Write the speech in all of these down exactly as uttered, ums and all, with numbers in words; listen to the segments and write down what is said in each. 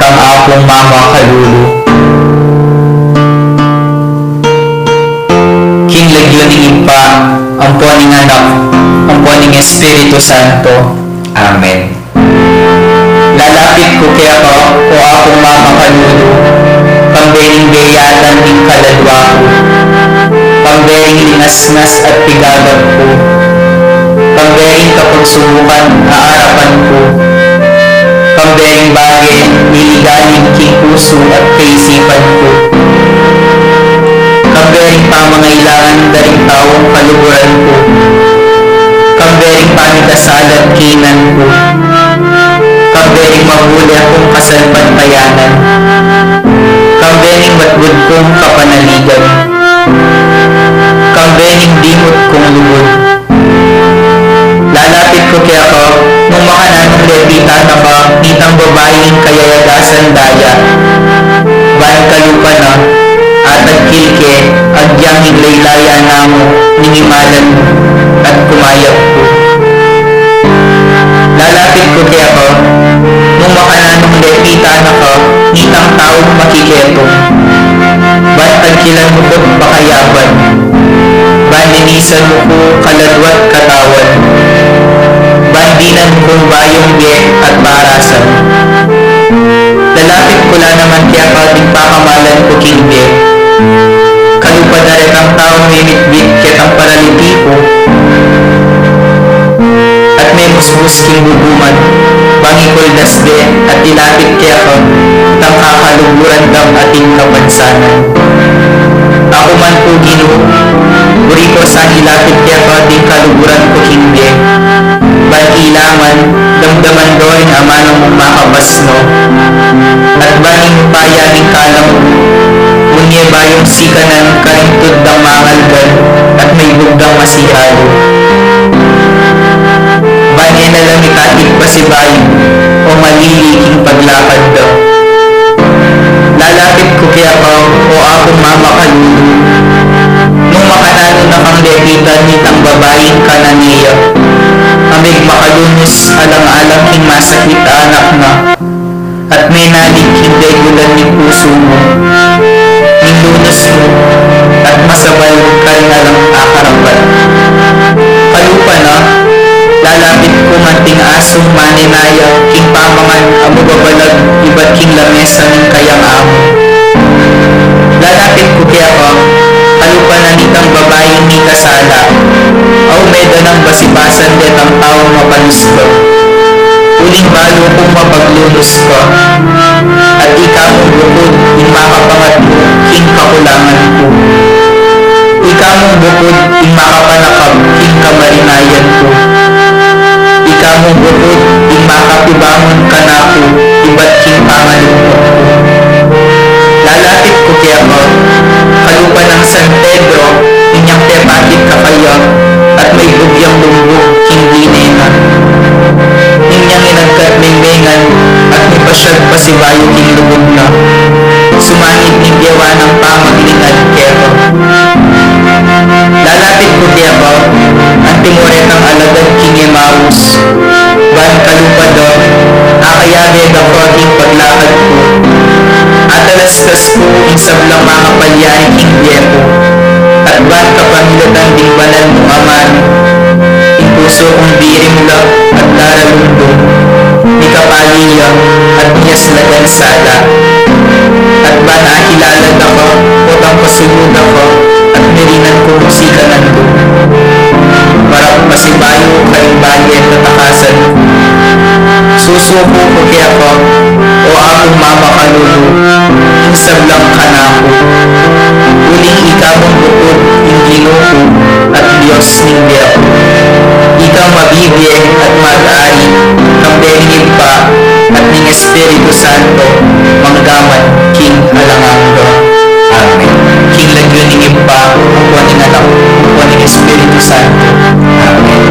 Apung mamakalulu. King lagyu ning Ibpa, ampo ning Anak, ampo ning Espiritu Santo. Amen. Lalapit ku keka, o Apung mamakalulu, kambe ning beyatan ning kaladwa ku, kambe ning linasnas at pigagap ku, kambe ning kapagsubukan a arapan ku, kambe ning bage a ligalig king pusu at kaisipan ku, kambe ning pamangailangan da ring taung kaluguran ku, kambe ning pamikasala at kaynan ku, kambe ning mahuli kung kasalpantayanan, kambe ning matbud kung kapanaligan, kambe ning dimut kung lugud. Lalapit ku keka, nung makananung lepitan na ka nitang babaing kayayagasan daya. Ban kalupa na, atagkil ke, agyang ing laylayan na mu ning imalan mu, at kumayap ku. Lalapit ku keka, nung makananung lepitan na ka nitang taung makiketung. Ban tagkilan mu ku't pakayapan. Ban linisan mu ku kaladwa't katawan. Ban dinan mu kung bayung bie at parasan. Lalapit ku la naman keka ding pakamalan ku king bie. Kalupa da retang taung mimitbit ketang paralitiku at memusbus king bubuman, ban ikuldas de at ilapit keka itang kakaluguran dang ating kapansanan. Aku man pu, Ginu, buri ku sang ilapit keka ding kaluguran ku king bie, ban ila man damdaman do ring amanung mung makabasno, at ban ing upaya ning kalam ku, munye bayung sikanan karing tud dang mangalgan at maibug dang masihalu. Ban e na la mikatigpasibayu o malili king paglakad da. Lalapit ku keka, o Apung mamakalulu, nung makananu na kang lepitan nitang babaing Cananea, a megmakalunus alang-alang king masakit a anak na, at menalig king degulan ning pusu mu, ning lunus mu, at masabal karing alang akarapat. Kalupa na, lalapit ku ngan ding asung manenaya king pamangan a mababalag ibat king lamesa ning kayang amo. Lalapit ku keka, kalupa na nitang babaing mikasala, a ume da nang basibasan detang taung mapanusga. Uling balu kung mapaglunus ka, at ika mung bukud ing makapangatmu king kakulangan ku. Ika mung bukud ing makapanakap king kamarinayan ku. Ika mung bukud ing makapibangun kanaku ibat king pangalungkut ku. Lalapit ku keka, kalupa nang San Pedro, inyang tepakit kakaya, at maibug yang lumbug king dine na. Inyang inagkat mengmengan, at mipasyag pasibayu king lugud na. Sumangid ning gewa nang pamaglingad keka. Lalapit ku keka, antimo retang alagad king Emaus, ban kalupa da, akayabe da ka king paglakad ku. Atalastas ku ing sablang mangapalyari king bie ku. At ban kapamilatan ding banal mung amanu, ing pusu kung birimla at daralumdum, mikapali ya at miyaslagan sala. At ban akilala da ka, potang pasulu da ka, at mirinan ku mu sikanan ku. Marap pasibayu karing bage at atakasan ku. Susuku ku keka, o Apung mamakalulu, ing sablang kanaku. Uling ika mung bukud ing Ginu ku at Dios ning bie ku. Ikang mabibie at mag-ari, kambe ning Ibpa at ning Espiritu Santo, mangga man king alang angga. Amen. King lagyu ning Ibpa, ampo ning Anak, ampo ning Espiritu Santo. Amen.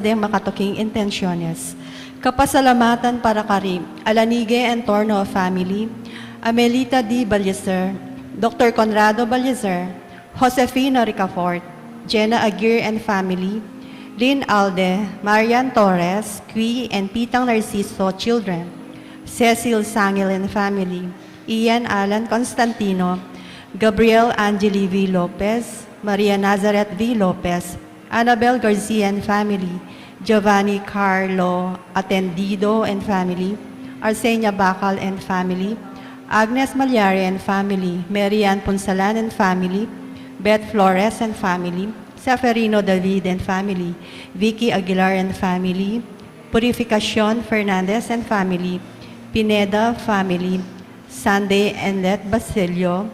deng makatuking intensyones. Kapasalamatan para kari Alanige Entorno family, Amelita D. Ballester, Doktor Conrado Ballester, Josefina Ricafort, Jenna Aguirre and family, Lynn Alde, Marian Torres, Qui and Pitang Narciso children, Cecil Sangil and family, Ian Alan Constantino, Gabriel Angeli V. Lopez, Maria Nazareth V. Lopez, Annabel Garcia and family, Giovanni Carlo Atendido and family, Arsenia Bacal and family, Agnes Malyari and family, Mary Ann Punsalan and family, Beth Flores and family, Seferino David and family, Vicky Aguilar and family, Purificacion Fernandez and family, Pineda family, Sunday and Let Basilio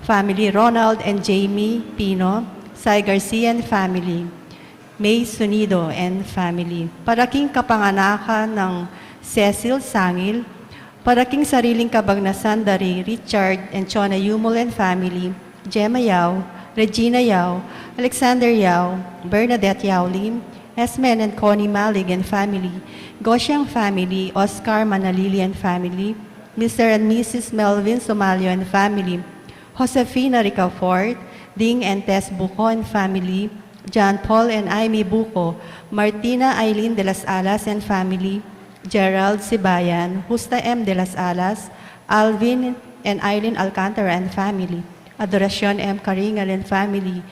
family, Ronald and Jamie Pino, Sai Garcia and family, May Sunido and family. Para king kapanganakan nang Cecil Sangil, para king sariling kabagnasan dari Richard and Chona Yumul and family, Gemma Yao, Regina Yao, Alexander Yao, Bernadette Yao Lim, Esmen and Connie Malig and family, Gosyang family, Oscar Manalili and family, Mister and Missus Melvin Somalio and family, Josefina Ricafort, Ding and Tess Buco and family, John Paul and Amy Buco, Martina Eileen de las Alas and family, Gerald Sibayan, Justa M. de las Alas, Alvin and Eileen Alcantara and family, Adoracion M. Caringal and family,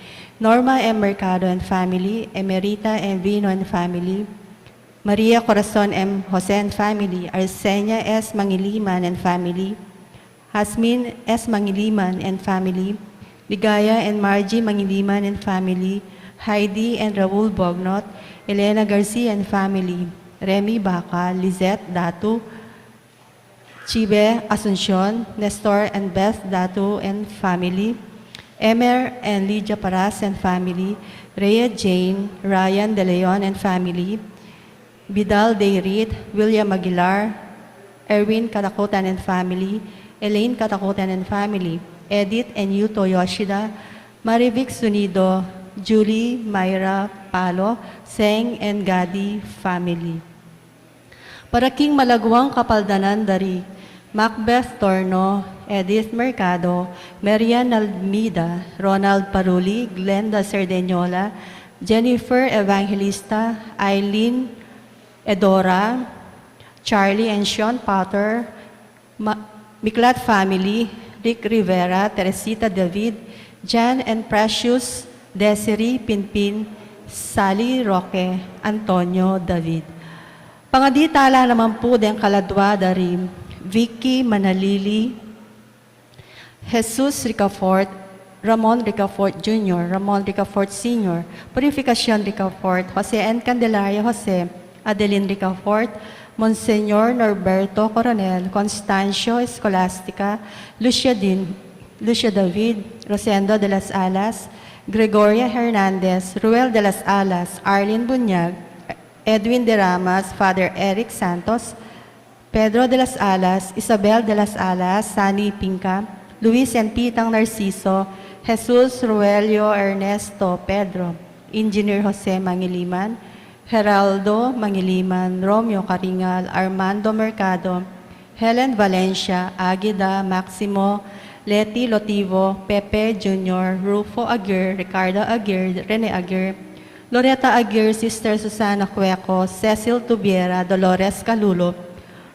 Norma M. Mercado and family, Emerita M. Vino and family, Maria Corazon M. Jose and family, Arsenia S. Mangiliman and family, Hasmin S. Mangiliman and family, Ligaya and Margie Mangiliman and family, Heidi and Raul Bognot, Elena Garcia and family, Remy Baca, Lizette Datu, Chibe Asuncion, Nestor and Beth Datu and family, Emer and Lydia Paras and family, Rhea Jane, Ryan De Leon and family, Vidal Deirit, William Aguilar, Erwin Katakutan and family, Elaine Katakutan and family, Edith and Yuto Yoshida, Marivic Sunido, Julie, Myra Palo, Seng and Gadi family. Para king malaguang kapaldanan dari Macbeth Torno, Edith Mercado, Marian Almida, Ronald Paruli, Glenda Cerdeñola, Jennifer Evangelista, Eileen Edora, Charlie and Sean Potter, Ma-, Miklat family, Rick Rivera, Teresita David, Jan and Precious, Desiree Pinpin, Sally Roque, Antonio David. Pangadi tala naman pu deng kaladua dari Vicky Manalili, Jesus Ricafort, Ramon Ricafort Junior, Ramon Ricafort Senior, Purificacion Ricafort, Jose and Candelaria Jose, Adeline Ricafort, Monsignor Norberto Coronel, Constancio Escolastica, Lucia Din, Lucia David, Rosendo de las Alas, Gregoria Hernandez, Ruel de las Alas, Arlene Bunyag, Edwin de Ramas, Father Eric Santos, Pedro de las Alas, Isabel de las Alas, Sani Pinca, Luis and Pitang Narciso, Jesus Ruelio Ernesto Pedro, Engineer Jose Mangiliman, Geraldo Mangiliman, Romeo Caringal, Armando Mercado, Helen Valencia, Agida, Maximo, Leti Lotivo, Pepe Junior, Rufo Aguirre, Ricardo Aguirre, Rene Aguirre, Loretta Aguirre, Sister Susana Cueco, Cecil Tubiera, Dolores Calulo,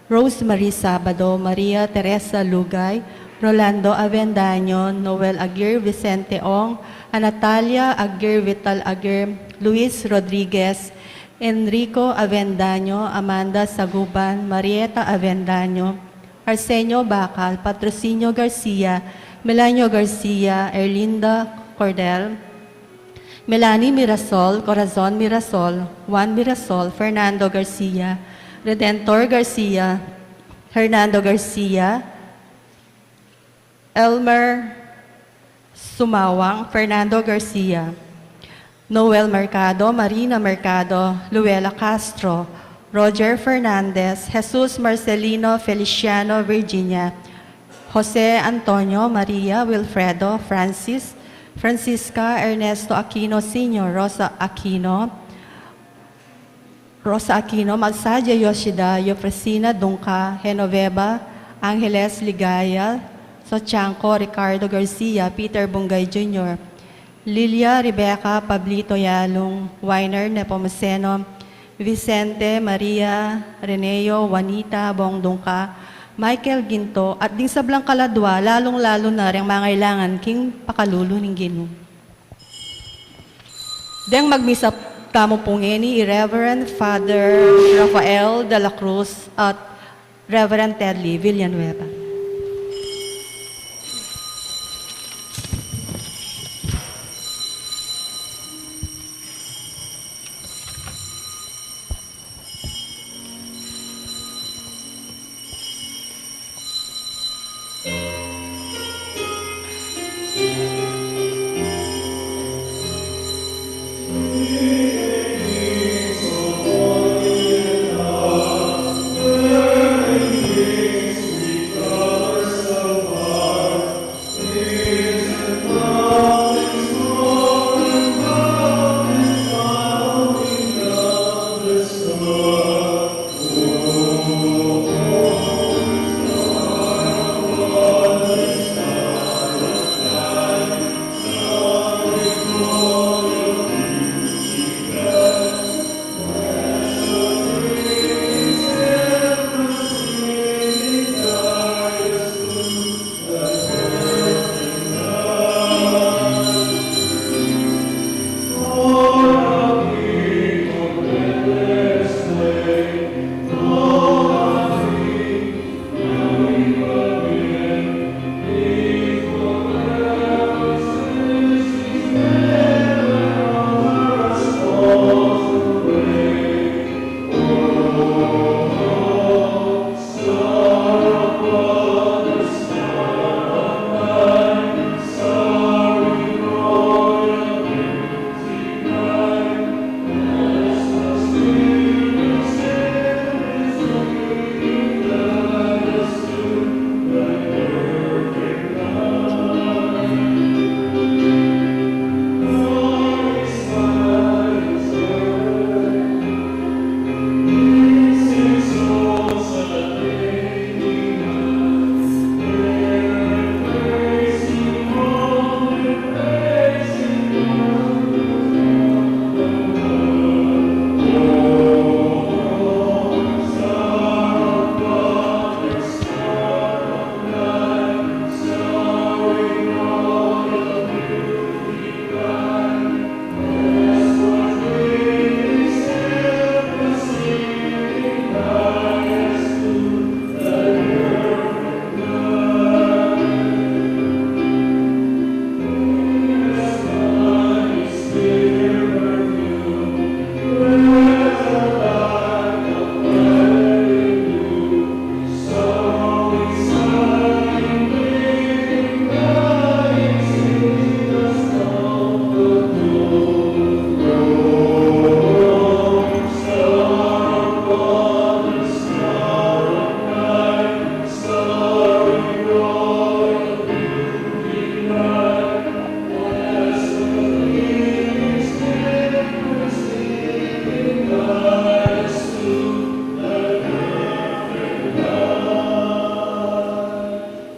Rosemary Sabado, Maria Teresa Lugay, Rolando Avendaño, Noel Aguirre, Vicente Ong, Anatalia Aguirre, Vital Aguirre, Luis Rodriguez, Enrico Avendaño, Amanda Saguban, Marieta Avendaño, Arsenio Bacal, Patrocinio Garcia, Melanio Garcia, Erlinda Cordel, Melanie Mirasol, Corazon Mirasol, Juan Mirasol, Fernando Garcia, Redentor Garcia, Hernando Garcia, Elmer Sumawang, Fernando Garcia, Noel Mercado, Marina Mercado, Luella Castro, Roger Fernandez, Jesus Marcelino, Feliciano, Virginia, Jose Antonio, Maria, Wilfredo, Francis, Francisca, Ernesto Aquino Senior, Rosa Aquino, Rosa Aquino, Magsadia Yoshida, Eufresina Dungca, Genoveva Angeles Ligaya, Sochanco Ricardo Garcia, Peter Bungay Junior, Lilia Rebecca Pablito Yalung, Winer Nepomuceno, Vicente Maria Reneo, Juanita Bong Dungca, Michael Ginto, at ding sablang kaladua, lalung-lalu na reng mangailangan king pakalulu ning Ginu. Deng magmisa tamu pu ngeni i Reverend Father Rafael de la Cruz at Reverend Tedley Villanueva.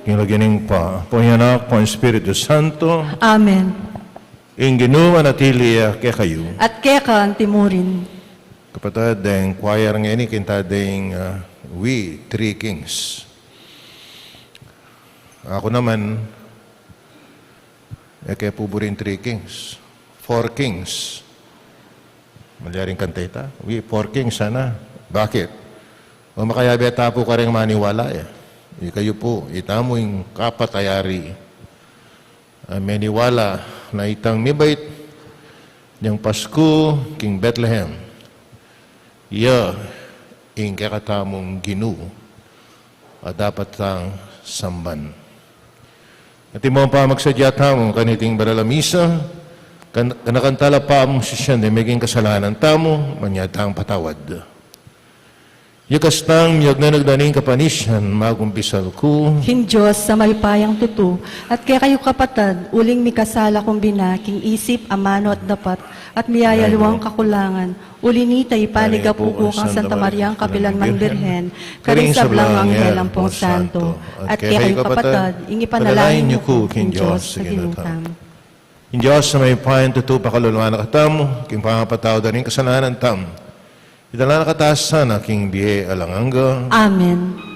King lagyu ning Ibpa, ampo ning Anak, ampo ning Espiritu Santo. Amen. Ing Ginu manatili ya kekayu. At keka antimurin. Kapatad, deng choir ngeni, kinta deng, ah, We Three Kings. Aku naman, e ke pu buri ing Three Kings. Four Kings. Malyaring kanta ita. We, Four Kings sana. Bakit? O, makayabe ta pu kareng maniwala e. Ikayu pu, itamu ing kapat a yari a meniwala na itang mibait yang Pasku king Bethlehem. Iya ing kekatamung Ginu a dapat tang samban. Antimo pa magsadya tamu kaniting banal a misa, kan-, kanakan tala pa mung sisian deng meging kasalanan tamu, manyad tang patawad. Ya kastang miyagnan na ning kapanisian, magkumpisal ku king Dios a mayupayang tutu, at kekayu kapatad, uling mikasala kung bina king isip, amanu at dapat, at miyayaliwang kakulangan. Uli nita, ipanyawad ku kang Santa Mariang kapilan man Birhen, karing sablang anghel ampong santo, at kekayu kapatad, ing ipanalangin yu ku king Dios a Ginu tamu. Ing Dios a mayupayang tutu pakalulwan na katamu, king pangapatawad da ring kasalanan tamu, idala na katamu sana king bie alang angga. Amen.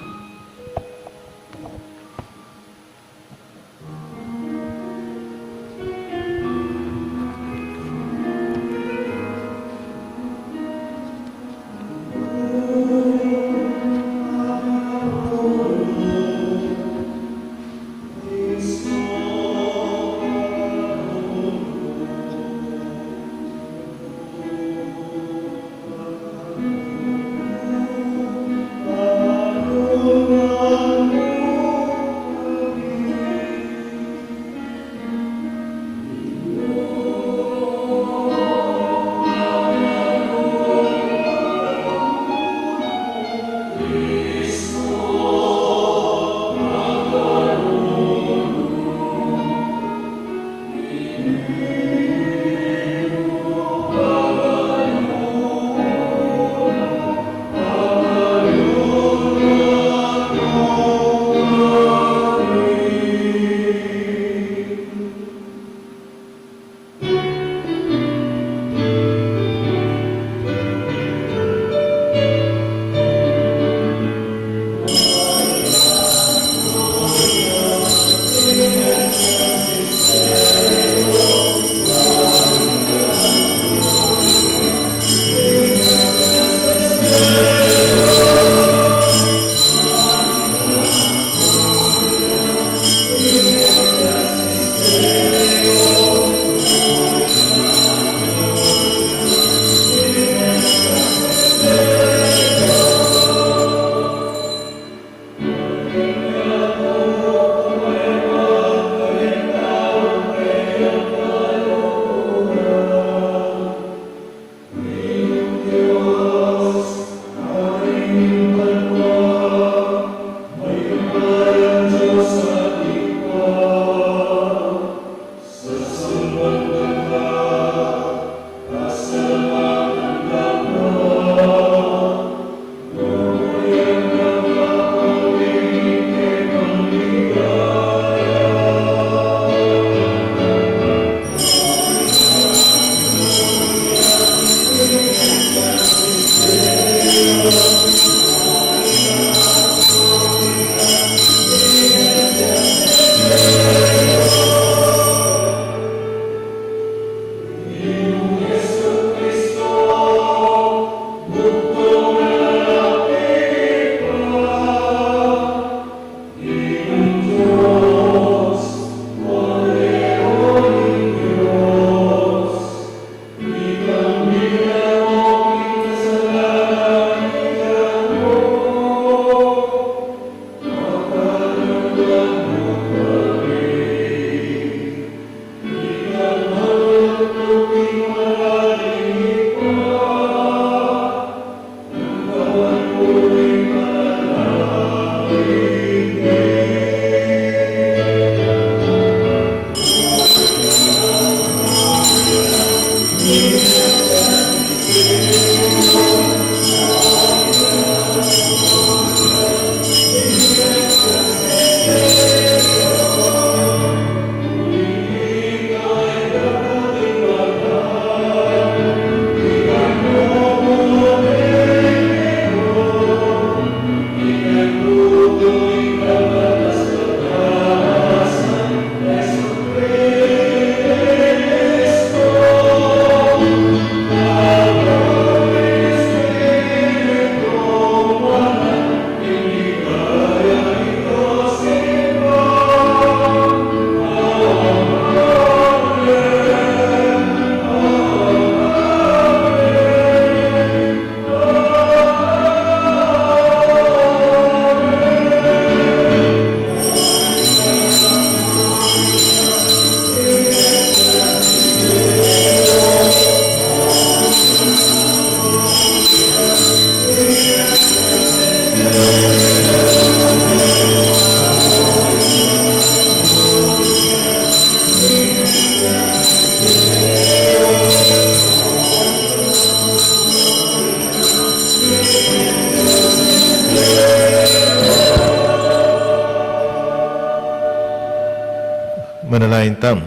Manalangin tamu.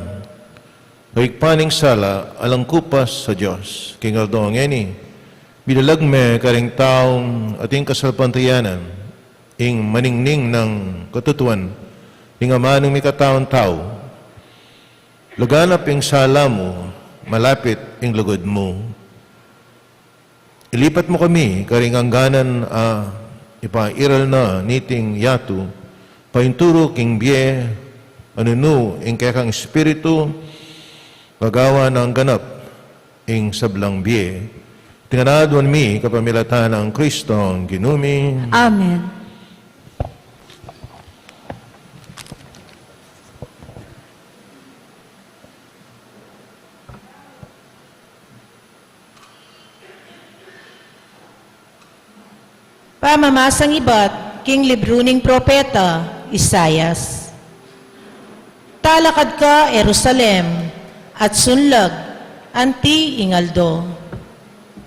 O Ibpa ning sala, alang kupas a Dios, king aldo ngeni, bidalag me karing tau ating kasalpantayanan ing maningning nang katutuan ning amanung mikataung tau. Laganap ing sala mu, malapit ing lugud mu. Ilipat mu kami karing angganan a ipairal na niting yatu, painturu king bie, a nung ing kekang Espiritu, gagawan nang ganap ing sablang bie. Iti ngan aduan mi kapamilatan nang Kristong Ginu mi. Amen. Pamamasang ibat king libru ning propeta Isaias. Talakad ka Jerusalem, at sunlag anti ing aldo.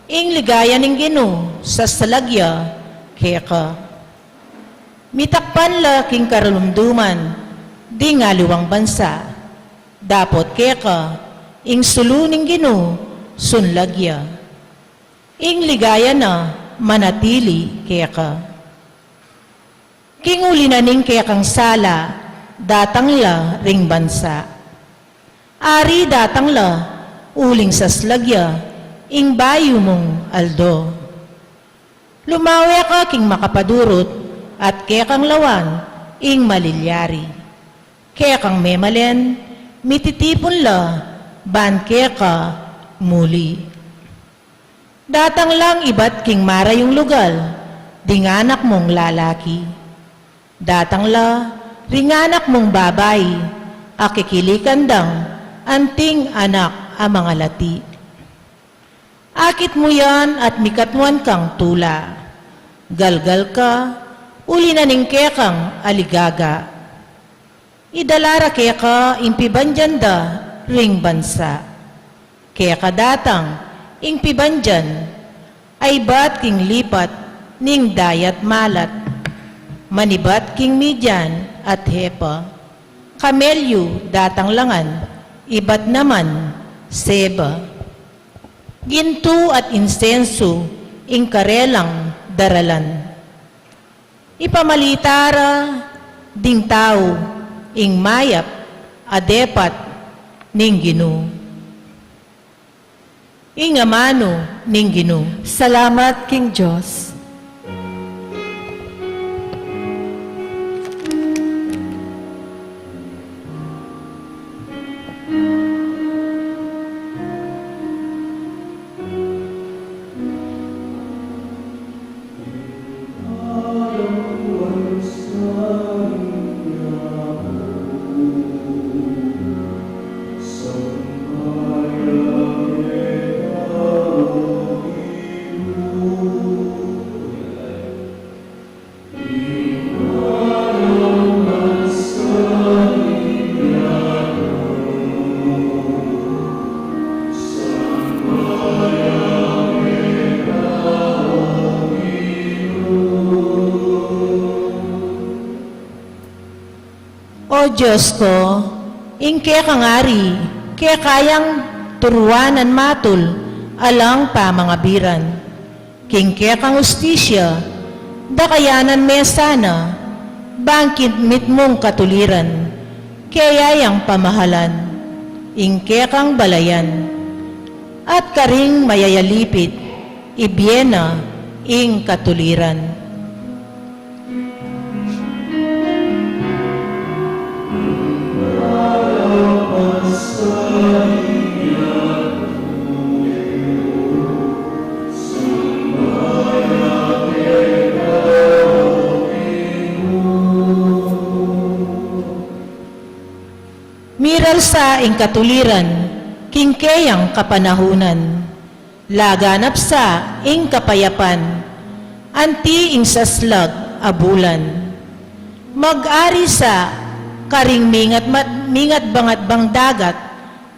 Ing ligaya ning Ginu sasalag ya keka. Mitakpan la king karunduman ding aliwang bansa. Dapot keka, ing sulu ning Ginu sunlag ya. Ing ligaya na manatili keka. King uli na ning kekang sala, datang la ring bansa. Ari datang la, uling saslag ya ing bayu mung aldo. Lumawe ka king makapadurut, at kekang lawan ing malilyari. Kekang memalen, mititipun la ban keka muli. Datang lang ibat king marayung lugal ding anak mung lalaki. Datang la ring anak mung babai, a kikilikan dang anting anak a mangalati. Akit mu yan at mikatwan kang tula. Galgal ka, uli na ning kekang aligaga. Idala ra keka ing pibandian da ring bansa. Keka datang ing pibandian, a ibat king lipat ning dayat malat, manibat king Midian at Hepa. Kamelyu datang la ngan, ibat naman Seba. Gintu at insensu ing karelang daralan. Ipamalita ra ding tau ing mayap a depat ning Ginu. Ing amanu ning Ginu. Salamat king Dios. O Dios ko, ing kekang ari, keka yang turuanan matul alang pamangabiran. King kekang ustisya, dakayanan me sana, bang king mitmung katuliran, keya yang pamahalan, ing kekang balayan, at karing mayayalipit, ibie na ing katuliran. Miralsa ing katuliran king keyang kapanahunan. Laganap sa ing kapayapan anti ing saslag a bulan. Mag-ari sa karing mingat mat-, mingat bangat bang dagat,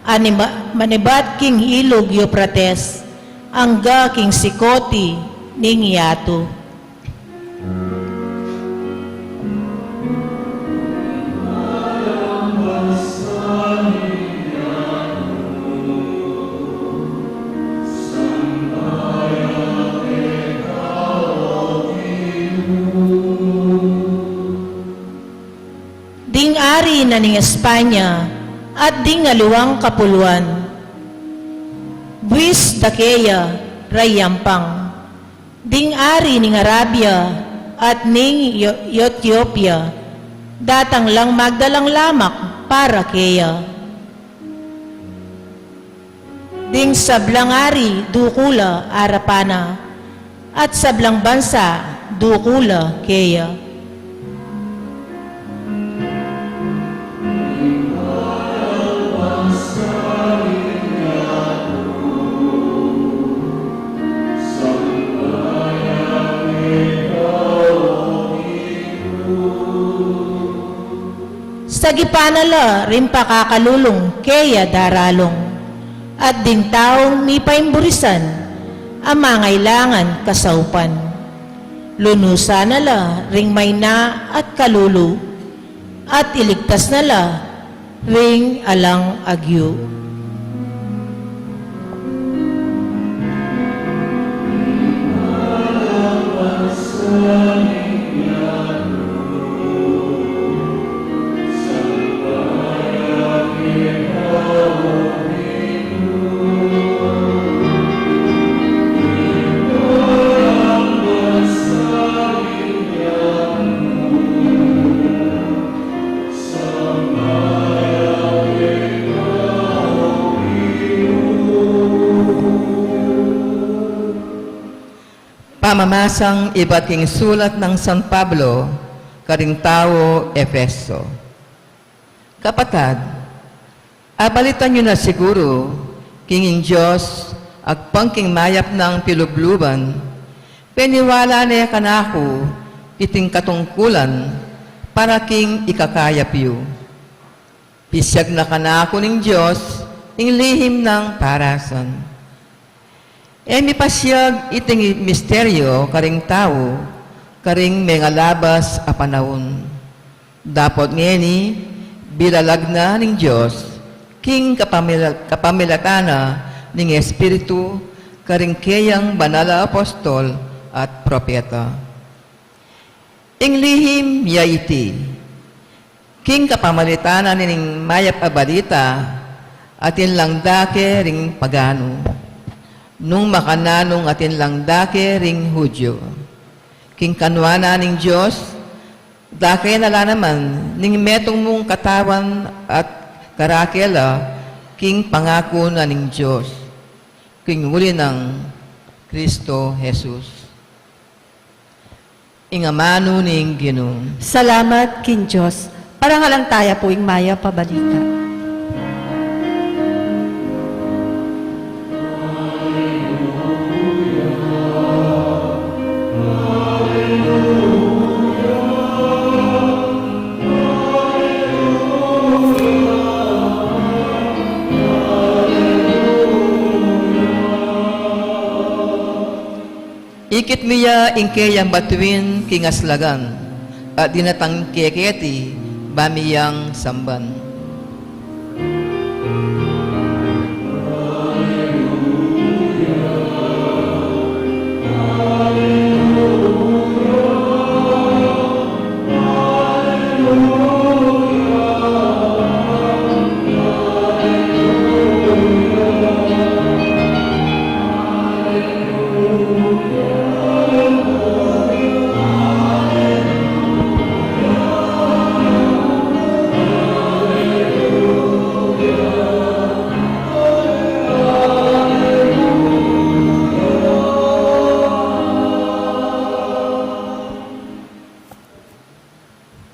anima-, manibat king ilug Euphrates, angga king sikoti ning yatu. na ning Espanya at ding aliwang kapuluan. Buis da keya rayampan. Ding ari ning Arabia at ning Yo-, Etiopia, datang lang magdalang lamak para keya. Ding sablang ari duku la arapan na, at sablang bansa duku la keya. Sagipan na la ring pakakalulung keya daralung, at ding taung mipaimburisan a mangailangan kasaupan. Lunusan na la ring maina at kalulu, at iligtas na la ring alang agyu. Pamamasang ibat king sulat nang San Pablo karing taga Efeso. Kapatad, abalitan yu na siguru king ing Dios, agpang king mayap nang pilubluban, peniwala ne kanaku iting katungkulan para king ikakayap yu. Pisyag na kanaku ning Dios ing lihim nang parasan. E mi pasiag iting misteryo karing tau karing mengalabas a panaun. Dapot ngeni, bilalag na ning Dios king kapamila-, kapamilatan na ning Espiritu karing keyang banal a apostol at propeta. Ing lihim ya iti, king kapamilatan na ning mayap a balita, atin lang dake ring paganu, nung makananu atin lang dake ring Judio. King kanua na ning Dios, dake na la naman ning metung mung katawan at karakela king pangaku na ning Dios, king uli nang Kristo Jesus. Ing amanu ning Ginu. Salamat king Dios. Parangalan taya pu ing mayap a balita. Ikit mi ya ing keyang batuin king aslagan, at dinatang keketi ba mi yang samban.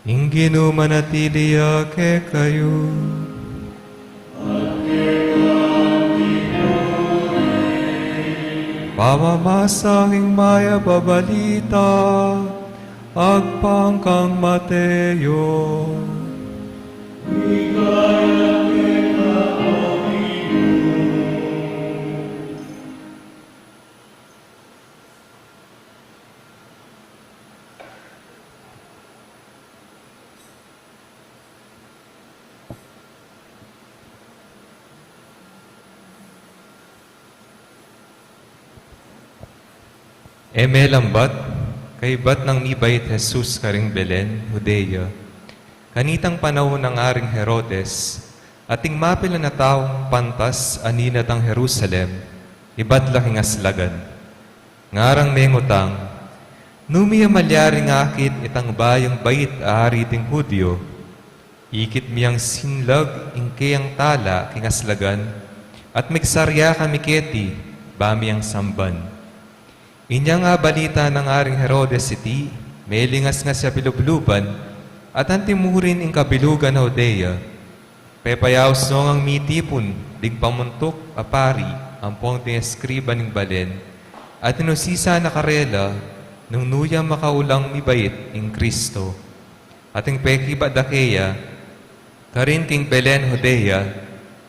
Ing Ginu manatili ya kekayu. Pamamasa ning mayap a balita agpang kang Mateo. E melambat, kaybat nang mibait Jesus karing Belen, Judea, Kanitang panaun nang Aring Herodes, ating mapilan a taung pantas a ninatang Jerusalem, ibat la king aslagan. Ngarang mengutang, "Nu mi ya malyaring akit itang bayung bait a ari ding Judio? Ikit mi yang sinlag ing keyang tala king aslagan, at migsarya kami keti, ba mi yang samban." Inyang abalita nang Aring Herodes iti, melingasngas ya bilubluban, at anti mu rin ing kabilugan Judea. Pepayaus no ngang mitipun ding pamuntuk a pari ampong ding eskriba ning balen, at inusisa na karela nung nu ya makaulang mibait ing Kristo. At ing pekibat da keya, "Karin king Belen Judea,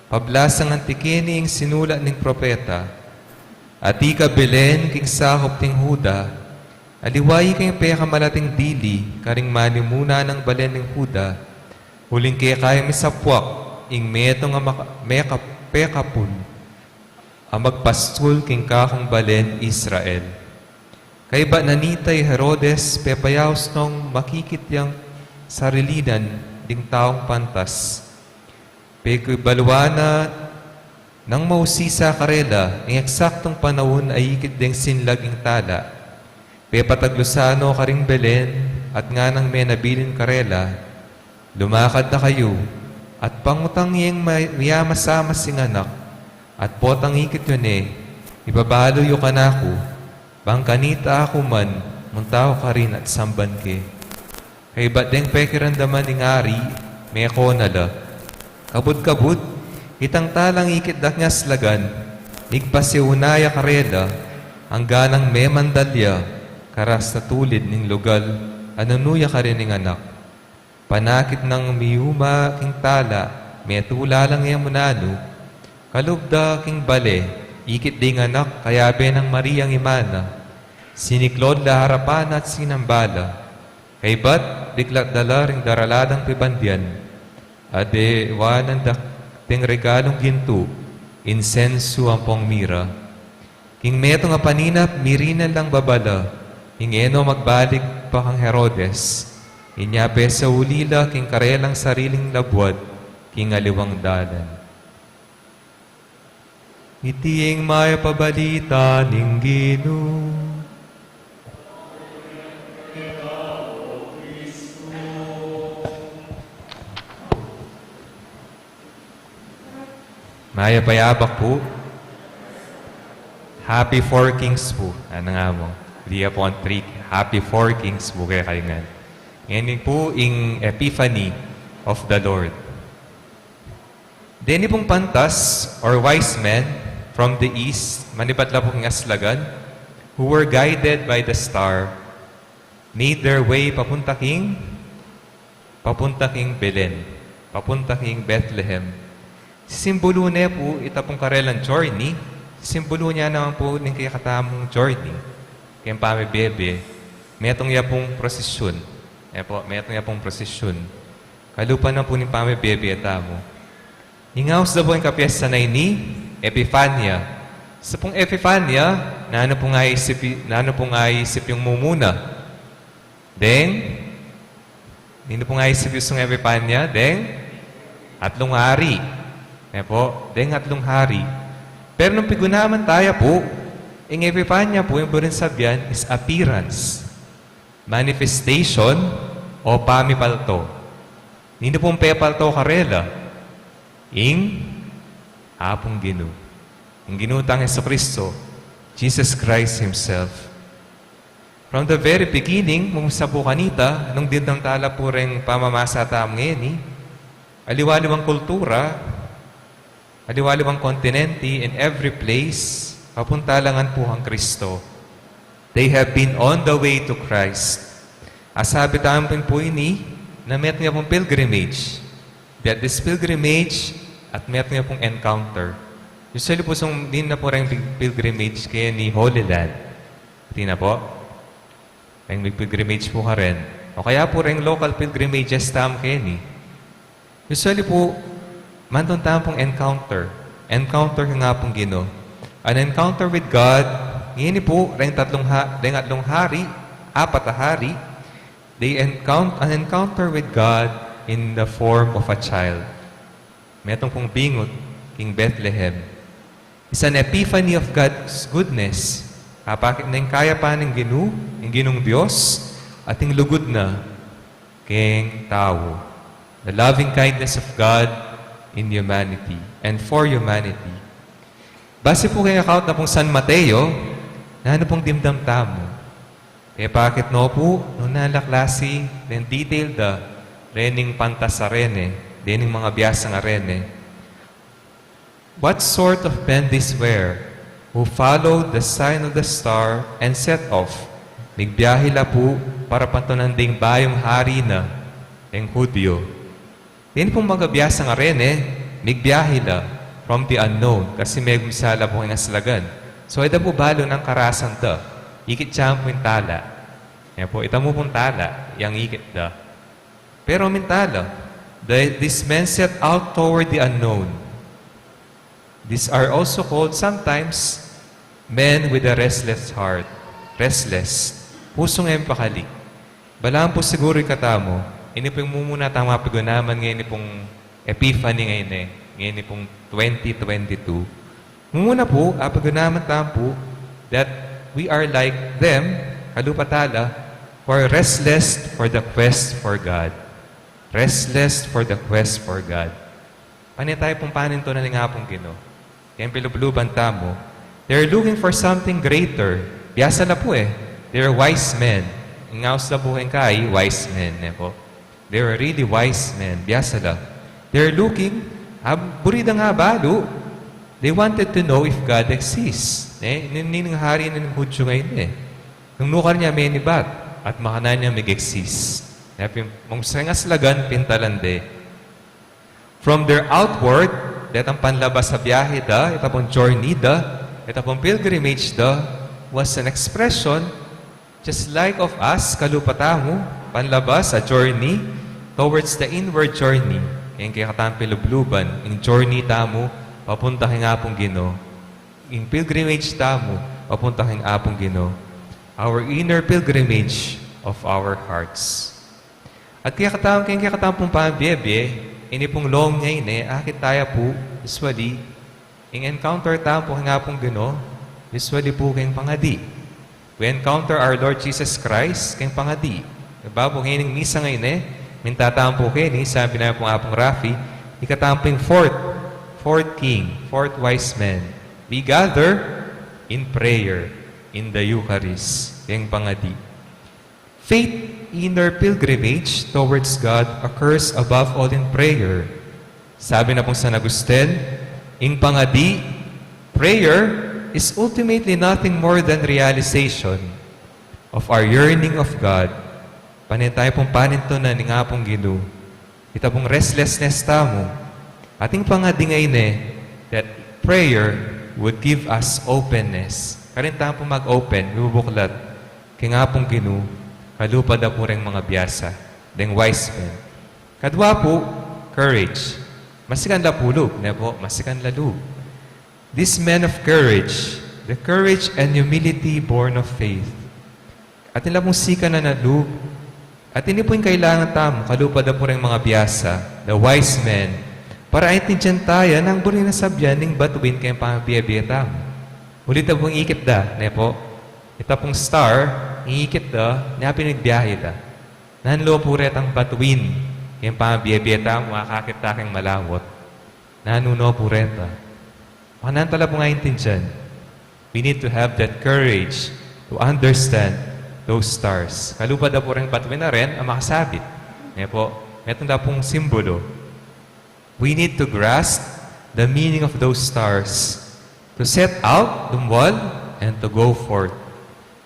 pablasang anti keni ing sinulat ning propeta, 'Atika Belen king sakup ding Juda, aliwa ika ing pekamalating dili karing manimuna nang balen ning Juda, uling keka ya misapwak ing metung a maka-, meka-, pekapun a magpastul king kakung balen Israel.'" Kaybat na nita, i Herodes pepayaus nong makikit yang sarilinan ding taung pantas. Pekibaluan na nang mausisa karela ing eksaktung panaun a ikit deng sinlag ing tala. Pepataglusan no karing Belen at nganang menabilin karela, "Lumakad na kayu, at pangutang yeng may-, miyamasamas ing anak, at potang ikit yu ne, ibabalu yu kanaku, bang kanita aku man, munta ku karin at samban ke." Kaybat deng pekiramdaman ning ari, meko na la. Kabud-kabud, itang talang ikit da king aslagan, migpasiuna ya karela, anggang memandal ya karas na tulid ning lugal a nanu ya karin ing anak. Panakit nang miyuma king tala, metula lang ya mu nanu, kalub da king bale, ikit da ing anak kayabe nang Mariang ima na. Siniklod la king arapan na at sinamba la. Kaybat, biglat dala ring daraladang pibandian, adewanan da deng regalung gintu, insensu ampong mira. King metung a paninap, mirinan lang babala, ing e no magbalik pa kang Herodes. Inya pesauli la king karelang sariling labuad, king aliwang dalan. Iti ing mayap a balita ning Ginu. Mayap a yabak pu. Happy Four Kings pu. Ano nga mu? Dia po ang three. Happy Four Kings pu kaya kayo ngan. Ngeni pu ing Epiphany of the Lord. Deni pung pantas, or wise men, from the east, manibat la pu king aslagan, who were guided by the star, made their way papunta king, papunta king Belen, papunta king Bethlehem. Simbulu ne pu ita pung karelang journey, simbulu ne naman pu ning kekatamung journey, keng pamibie-bie, metung ya pung prosesyon. E po, metung ya pung prosesyon. Kalupa na pu ning pamibie-bie tamu. Ing aus da pu ing kapiestan a ini, Epifania. Sa pung Epifania, nanu pung aisip, nanu pung aisip yung mumuna? Deng, ninu pung aisip yung Epifania? Deng atlung hari. E po, deng atlung hari. Pero nung pigunaman taya pu, ing Epifania pu, ing buring sabian is appearance. Manifestation o pamipalto. Ninu pung pepalto karela? Ing Apung Ginu. Ing Ginu tang Jesucristo, Jesus Christ Himself. From the very beginning, mung sa pu kanita, nung dindang tala pu reng pamamasa tamu ngeni, aliwa-liwang kultura, aliwa-liwang kontinente, in every place, papunta la ngan pu kang Kristo. They have been on the way to Christ. Asabi tamu pin pu ini, na metung ya pung pilgrimage. That this pilgrimage, at metung ya pung encounter. Usually pu sung din na pu reng pil-, pilgrimage keni Holy Land. Di na po? Reng pilgrimage pu karin. O kaya pu reng local pilgrimages tamu keni. Usually pu, manatun tamu pung encounter. Encounter kang Apung Ginu. An encounter with God, ngeni pu, reng tatlung ha-, reng atlung hari, apat a hari, they encount-, an encounter with God in the form of a child. Metung pung bingut king Bethlehem. It's an epiphany of God's goodness. Kapakit na ing kayapan ning Ginu, ing Ginung Dios, at ing lugud na keng tau. The loving kindness of God in humanity and for humanity. Base pu keng account na pung San Mateo, nanu pung dimdam tamu? Pepakit no pu, nung nanu la klasi deng detail da rening pantas a rene, rening mga biasang a rene. What sort of men these were, who followed the sign of the star and set off? Migbiahe la pu para pantunan ding bayung hari na, deng Hudyo. Deni pung mga biasang a rene, migbiahe la from the unknown, kasi megumpisala pu keng aslagan. So, e da pu balu nung karasan da. Ikit ya pu ing tala. Yan pu, ita mu pung tala, yang ikit da. Pero mintala, the, these men set out toward the unknown. These are also called sometimes men with a restless heart. Restless. Pusung e mapakali. Balamu pu siguru katamu, ini pu ing mumuna tamung pigunaman ngeni pung Epiphany ngeni, ngeni pung twenty twenty-two. Mumuna pu, pigunaman tamu pu that we are like them, kalupa tala, who are restless for the quest for God. Restless for the quest for God. Pane tamu pung panintunan ning Apung Ginu. Keng pilubluban tamu, they're looking for something greater. Biasa la pu e. They're wise men. Ing aus la pu keng kai, wise men, ne pu. They were really wise men. Biasa la. They're looking, ah, buri da ngan balu. They wanted to know if God exists. Ne? Nin-, ning hari ning Hudyo ngeni, ne? Nung nukar ne menibat, at makanyan ne mag-exist. Ne? Pin-, mung sengas lagan, pintalan de. From their outward, detang panlabas a biahe da, ita pung journey da, ita pung pilgrimage da, was an expression, just like of us, kalupa tamu, panlabas a journey towards the inward journey. Ing kekatamung pilubluban, ing journey tamu, papunta keng Apung Ginu. Ing pilgrimage tamu, papunta keng Apung Ginu. Our inner pilgrimage of our hearts. At kekatamung, keng kekatamung pung pamabie-bie, ini pung longing ngeni, akit taya pu, usually, ing encounter tamu pu keng Apung Ginu, usually pu keng pangadi. We encounter our Lord Jesus Christ keng pangadi. Diba pu, ngening misa ngeni, minta tamu pu keni, sabi na pung Apung Rafi, ikatamu pung fourth, fourth king, fourth wise man. We gather in prayer, in the Eucharist, keng pangadi. Faith inner pilgrimage towards God occurs above all in prayer. Sabi na pung San Agustin, ing pangadi, prayer is ultimately nothing more than realization of our yearning of God. Pane tamu pung panintunan ning Apung Ginu. Ita pung restlessness tamu. Atin pangadi ngeni, that prayer would give us openness. Karin tamu pung mag-open, mibubuklat keng Apung Ginu, kalupa da pu reng mga biasa, deng wise men. Kadua pu, courage. Masikan la pu lub, ne pu, masikan la lub. These men of courage, the courage and humility born of faith. Atin la pung sikanan a lub, at ini pu ing kailangan tamu, kalupa da pu reng mga biasa, the wise men, para aintindian taya nung buri nang sabian ning batuin keng pamabie-bie tamu. Ulit na pung ikit da, ne pu? Ita pung star, ing ikit da, nya pin migbiahe da. Nanu pu retang batuin keng pamabie-bie tamu, akakit ta keng malawut? Nanu no pu reta? Makanyan tala pung aintindian. We need to have that courage to understand those stars. Kalupa da pu reng batuin a ren a makasabit. Ne pu, metung da pung simbulu. We need to grasp the meaning of those stars, to set out, dumual, and to go forth.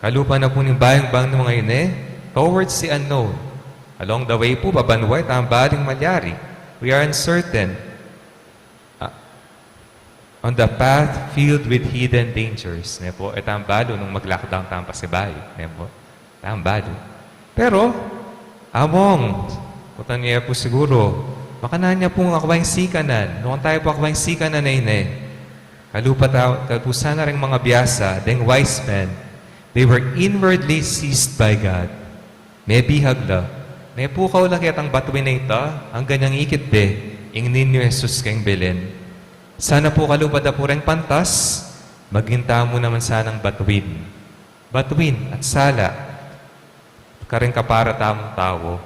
Kalupa na pu ning bayung banua ngeni, towards the unknown. Along the way pu, babanua, itang baling malyari. We are uncertain. Ah, on the path filled with hidden dangers. Ne pu, itang balu nung mag-lockdown tamung pasibayu. Ne pu, itang balu. Pero, among, kutan ne pu siguru, makanyan ne pung akwa ing sikanan, nuan taya pu akwa ing sikanan a ini. Kalupa ta-, kalupa sana reng mga biasa, deng wise men, they were inwardly seized by God. Mebihag la. Mepukaw la ketang batuin a ita, anggang ikit de ing Niño Jesus keng Belen. Sana pu kalupa da pu reng pantas, maging tamu naman sanang batuin. Batuin at sala kareng kapara tamung tau.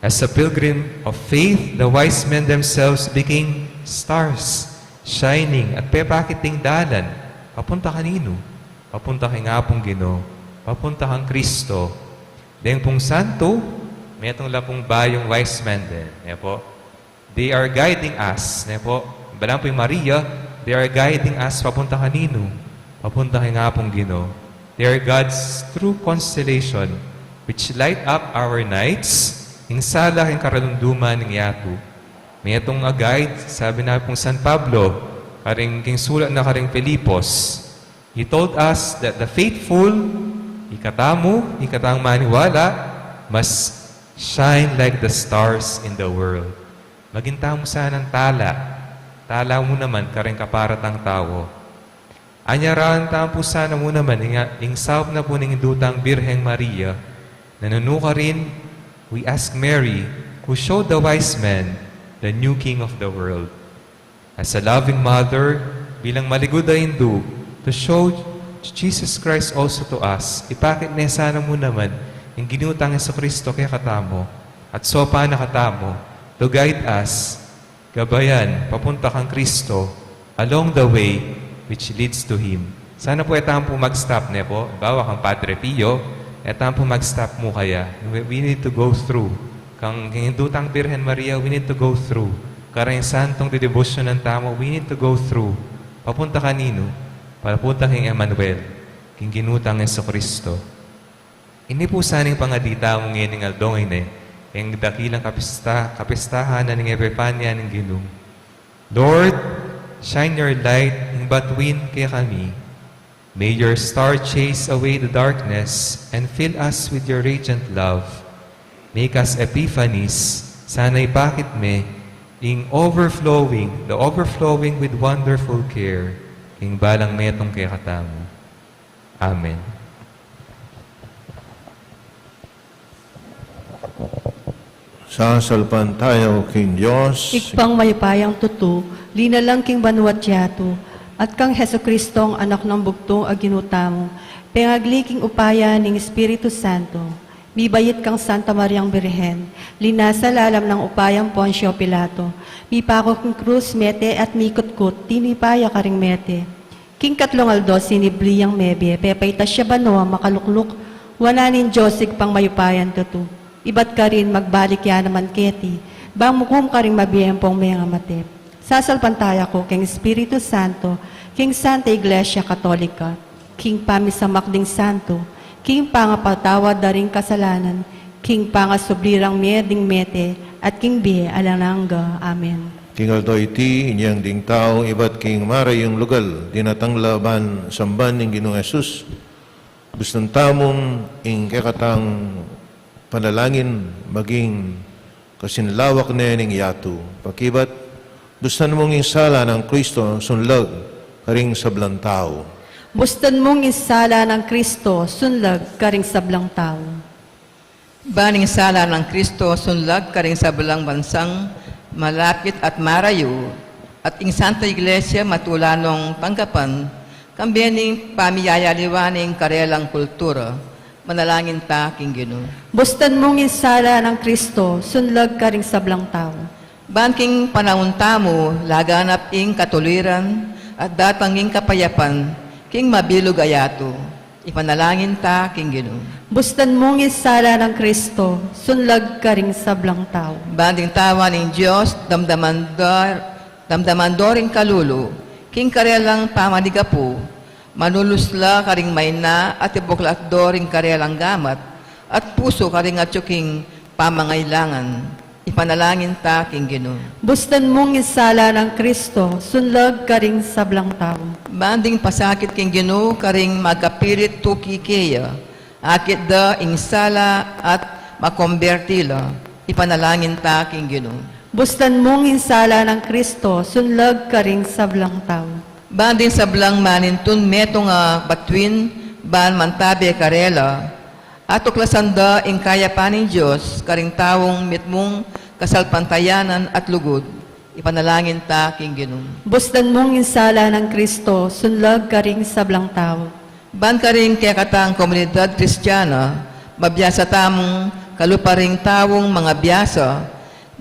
As a pilgrim of faith, the wise men themselves became stars, shining at pepakit ding dalan. Papunta kaninu? Papunta keng Apung Ginu, papunta kang Kristo. Deng pung santu, metung la pung bayung wise men din, ne po? They are guiding us, ne po? Balang pu i Maria, they are guiding us papunta kaninu? Papunta keng Apung Ginu. They are God's true constellation, which light up our nights, ing sala keng karalumduman ning yatu. Metung a guide, sabi na pung San Pablo, karing king sulat na karing Filipos, he told us that the faithful, ikatamu, ikatang maniwala, must shine like the stars in the world. Maging tamu sanang tala. Tala mu naman kareng kapara tang tau. Anyaraan tamu pu sana mu naman ing, ing saup na pu ning Indu tang Birheng Maria, na nanu karin, we ask Mary, who showed the wise men the new King of the world. As a loving mother, bilang maligud a indu, to show Jesus Christ also to us, ipakit ne sana mu naman ing Ginu tang Jesucristo kekatamu, at saupan na katamu, to guide us, gabayan, papunta kang Kristo, along the way which leads to Him. Sana pu e tamu pu mag-stop, ne po? Halimbawa, kang Padre Pio, e tamu pu mag-stop mu kaya. We, we need to go through. Kang, kang Indu tang Birhen Maria, we need to go through. Kareng santung didibusyonan tamu, we need to go through. Papunta kaninu? Papunta king Emmanuel, king Ginu tang Jesucristo. Ini pu sana ing pangadi tamu ngening aldo ngeni, ing dakilang kapista-, kapistahan na ning Epifania ning Ginu. Lord, shine your light ing batuin kekami. May your star chase away the darkness and fill us with your radiant love. Make us epiphanies, sana ipakit me ing overflowing, the overflowing with wonderful care, king balang metung kekatamu. Amen. Sasalpantaya ku king Dios, Ibpang mayupayang tutu, linalang king banua't yatu, at kang Jesucristong Anak nang bugtung a Ginu tamu, pengagli king upaya ning Espiritu Santo, mibait kang Santa Mariang Birhen, linasa lalam nang upayang Poncio Pilato, mipaku king krus, mete at mikutkut, tinipa ya karing mete. King katlung aldo sinibli yang mebie, pepaitas ya banua, makalukluk wanan ning Dios Ibpang mayupayang tutu. Ibat karin magbalik ya naman keti, bang mukum karing mabie ampong mengamatip. Sasalpantaya ku king Espiritu Santo, king Santa Iglesia Katolika, king pamisamak ding santo, king pangapatawad da ring kasalanan, king pangasubli rang mie ding mete, at king bie alang angga. Amen. King aldo iti, inyang ding tau ibat king marayung lugal, dinatang la ban samban ing Ginung Jesus. Bustan tamung ing kekatang panalangin maging kasinlawak ne ning yatu. Pakibat, bustan mung ing sala nang Kristo sunlag karing sablang tau. Bustan mung ing sala nang Kristo sunlag karing sablang tau. Ban ing sala nang Kristo sunlag karing sablang bansang malapit at marayu, at ing Santa Iglesia matula nong tanggapan, kambe ning pamiyayaliwa ning karelang kultura, manalangin ta king Ginu. Bustan mung ing sala nang Kristo sunlag karing sablang tau. Ban king panaun tamu, laganap ing katuliran, at datang ing kapayapan, king mabilug a yatu. Ipanalangin ta king Ginu. Bustan mung ing sala nang Kristo sunlag karing sablang tau. Ban ding tawa ning Dios, damdaman da, damdaman do ring kalulu, king karelang pamanigapu, manulus la karing maina at ibuklat do ring karelang gamat, at pusu karing atyu king pamangailangan. Ipanalangin ta king Ginu. Bustan mung ing sala nang Kristo sunlag karing sablang tau. Ban ding pasakit king Ginu karing magkapilit tuki keya, akit da ing sala at makomberti la. Ipanalangin ta king Ginu. Bustan mung ing sala nang Kristo sunlag karing sablang tau. Ban ding sablang manintun metung a batuin ban mantabe karela, Atuklasan da ing kayapan ning Dios karing taung mitmung kasalpantayanan at lugud. Ipanalangin ta king Ginu. Bustan mung ing sala nang Kristo, sunlag karing sablang tau. Ban karing kekatang komunidad Kristiana, mabiasa tamung kalupa ring taung mangabiasa,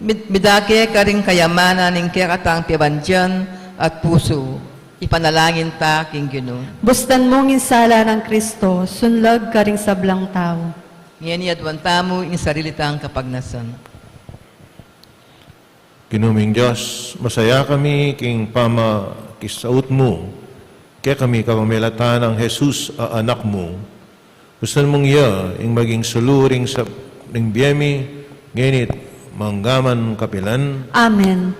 mid-, midake karing kayamanan ning kekatang pibandian at pusu. Ipanalangin ta king Ginu. Bustan mung ing sala nang Kristo, sunlag karing sablang tau. Ngeni aduan tamu ing sarili tang kapagnasan. Ginu ming Dios, masaya kami king pamakisaut mu kekami kapamilatan nang Jesus a Anak mu. Bustan mung iya ing maging sulu ring sab-, ring bie mi, ngeni't manggaman kapilan. Amen.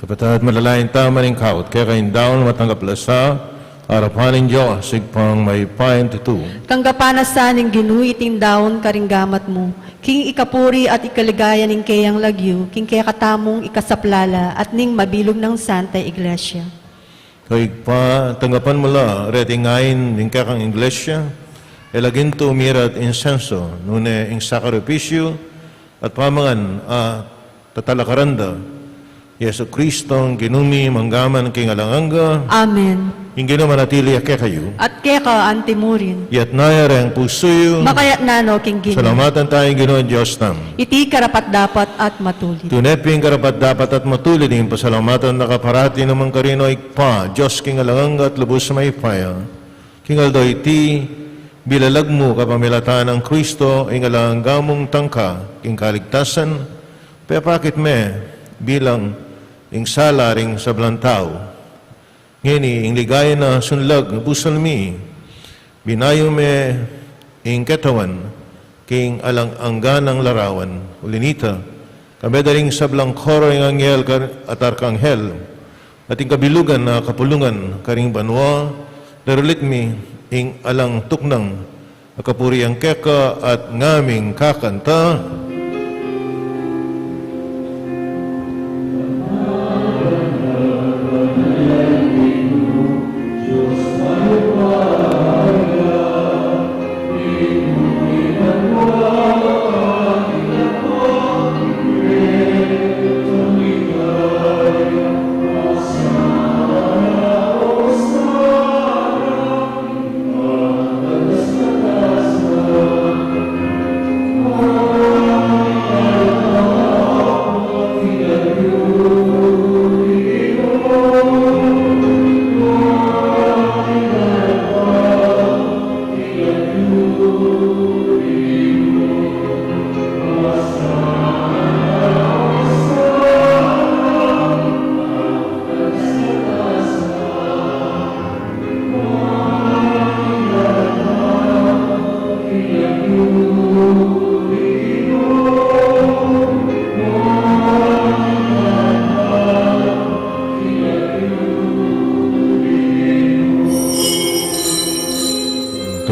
Kapatad, manalangin tamu ning kaut kekayung daun, matanggap la sa arapan ning Dios, Ibpang mayupayang tutu. Tanggapan na sa ning Ginu iting daun karing gamat mu, king ikapuri at ikaligaya ning keyang lagyu, king kekatamung ikasaplala at ning mabilug nang Santa Iglesia. O Ibpa, tanggapan mu la reting ain ning kekang Iglesia, e la gintu, mira at insenso, nune ing sakripisyu at pamangan a tatalakaran da Jesucristong Ginu mi, manggaman king alang angga. Amen. Ing Ginu manatili ya kekayu. At keka antimurin. Iyatas yu reng pusu yu. Makayatas no king Ginu. Salamatan taya ing Ginung Dios tamu. Iti karapat-dapat at matulid. Tune pin karapat-dapat at matulid ing pasalamatan da ka parati naman karin, O Ibpa, Dios king alang angga at lubus mayupaya. King aldo iti, bilalag mu kapamilatan nang Kristo ing alang angga mung tangka king kaligtasan, pepakit me bilang ing sala ring sablang tau. Ngeni ing ligaya na sunlag busul mi, binayu me ing ketawan king alang angga nang larawan. Uli nita, kambe da ring sablang koro ning anghel kar-, at arkanghel, at ing kabilugan a kapulungan karing banua, darulit mi ing alang tuknang a kapurian keka at ngaming kakanta.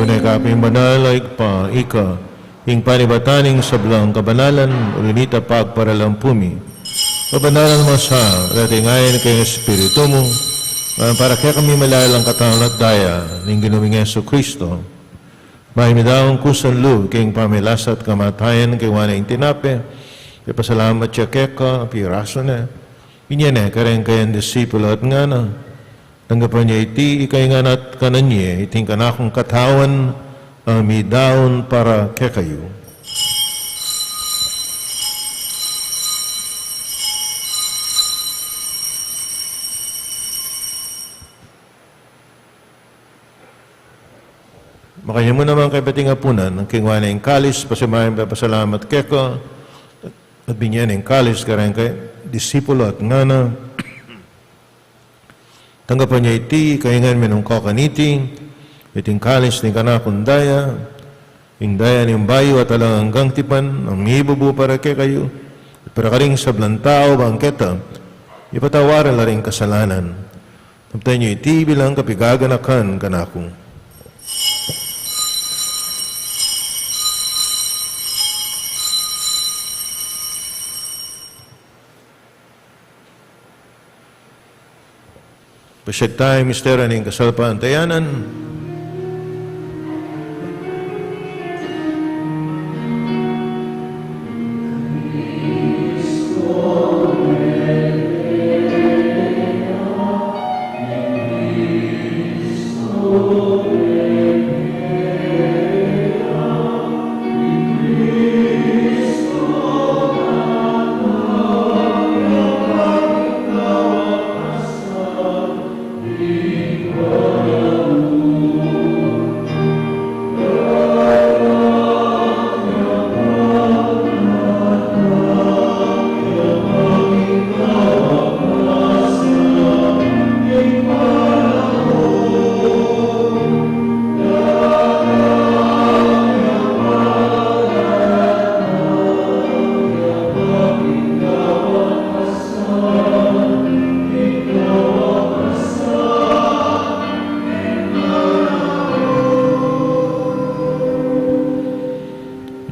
Neka pin banal a Ibpa, ika ing panibatan ning sablang kabanalan, uli na nita pagparalan pu mi. Pabanalan mu sa, dati ngayan king Espiritu mu, ngan para kekami malalang katawan at daya ning Ginu ming Jesucristo. Mayap mi daun kusan lub king pamilasa at kamatayan, kaywa na ing tinape, pepasalamat ya keka, pirasu ne, binie ne kareng kayang disipulo at ngana: Tanggapan ye iti ikayu ngan at kanan ye, iti ing kanakung katawan a midaun para kekayu. Makanyan mu naman kaybat ing apunan, kaywa na ing kalis, pasibayu pepasalamat keka, at binie ne ing kalis kareng kayang disipulo at ngana: Tanggapan ye iti ikayu ngan minum kayu kaniti, iti ing kalis ning kanakung daya, ing daya ning bayu at alang anggang tipan, a mibubu para kekayu at para karing sablang tau, bang keta ipatawad la ring kasalanan. Kamtan ye iti bilang kapaganakan kanaku. Pasiag taya king misteryu ning kasalpantayanan.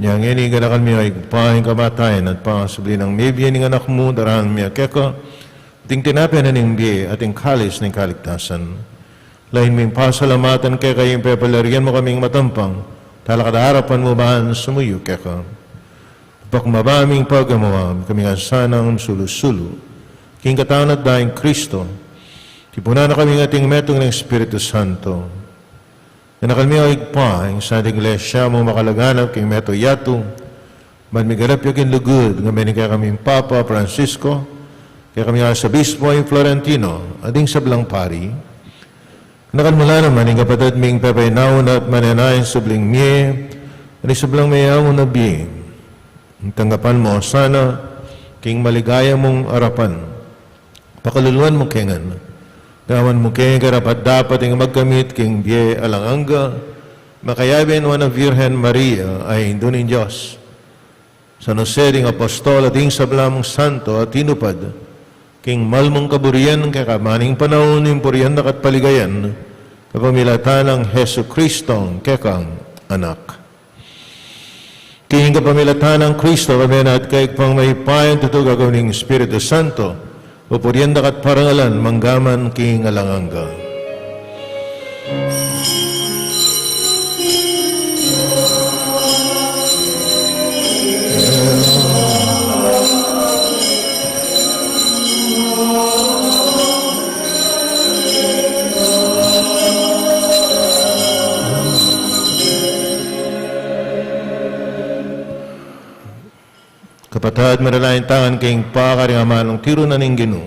Inya ngeni, ganakan mi, o Ibpa, ing kamatayan at pangasubli nang mebie ning Anak mu, daraun mi keka iting tinape na ning bie at ing kalis ning kaligtasan. Lalu ming pasalamatan keka ing pepalarian mu kaming matampang talakad king arapan mu ban sumuyu keka. Pakmaba ming pagamuan, kami ngan sanang sulu-sulu king katawan at daya nang Kristo, tipunan na kami king metung ning Espiritu Santo. Ganakan mi, o Ibpa, ing Santa Iglesia mu makalaganap king meto yatu, ban miganap ya king lugud, ngan menibat kekaming Papa Francisco, kekaming Arsobispo ing Florentino, at ding sablang pari. Ganakan mu la naman ing kapatad ming pepainawa na at manenaya king subling mie, at ing sablang meyauna bie. Tanggapan mu la sana king maligaya mung arapan. Pakaluluan mu ke ngan. Gawan mu ke karapat-dapat ing magkamit king bie alang angga, makayabe nuan a Virgen Maria a Indu ning Dios, San Jose ding apostol, at ding sablang santo a tinupad king mal mung kaburian, keka man king panaun ning purian da ka at paligayan, kapamilatan nang Jesucristo a kekang Anak. King kapamilatan nang Kristo, kami na at kaybat mayupayang tutu, gagawang Espiritu Santo, pupurian da ka at parangalan mangga man king alang angga. Kapatad, manalangin tamu king pakaring amanung tiru na ning Ginu.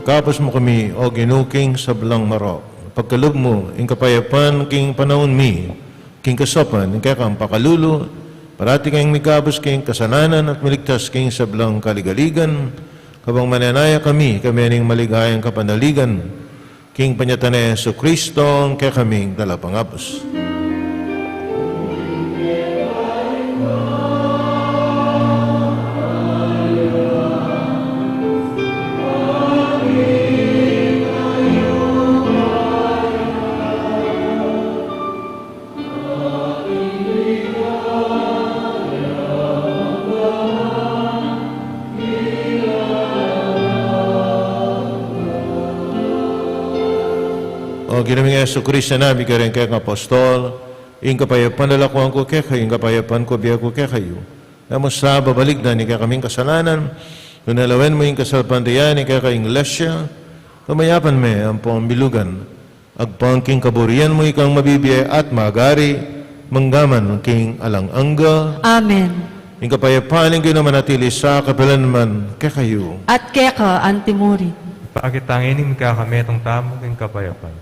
Kapus mu kami, O Ginu, king sablang marok. Pagkalub mu ing kapayapan king panaun mi, king kasaupan ning kekang pakalulu, parati kaming mikabus king kasalanan at miligtas king sablang kaligaligan, kabang manenaya kami, kami ning maligayang kapanaligan, king panyatang nang Jesucristo, ing kekaming Talapangabus. O Ginu ming Jesucristo, sinabi mu karing kekang apostol, ing kapayapan lakuan ku kekayu, ing kapayapan ku bie ku kekayu. E mu sa babalikdan ing kekaming kasalanan, nune lawen mu ing kasalpantayanan ning kekang Iglesia, pamayapan me ampong bilugan. Agpang king kaburian mu ikang mabibie at magari, mangga man king alang angga. Amen. Ing kapayapan ning Ginu manatili sa kapilan man kekayu. At keka antimurin. Pakit tang ining mikakametung tamu king kapayapan.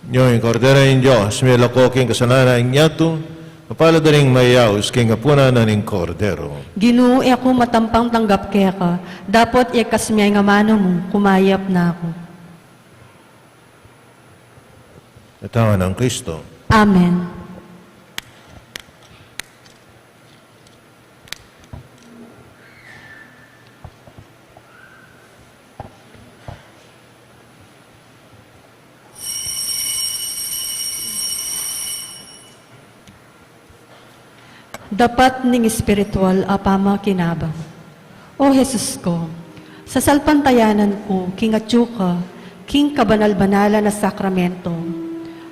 Nyo ing Kordero ning Dios, milako king kasalanan ning yatu, mapalad da ring mayayaus king apunan na ning Kordero. Ginu, e ku matampang tanggap keka, dapot ikas mu ing amanu mu, kumayap na ku. Katawan nang Kristo. Amen. Dapat ning espiritual a pamakinabang. O Jesus ku, sasalpantayanan ku king atyu ka king kabanal-banalan a sakramento.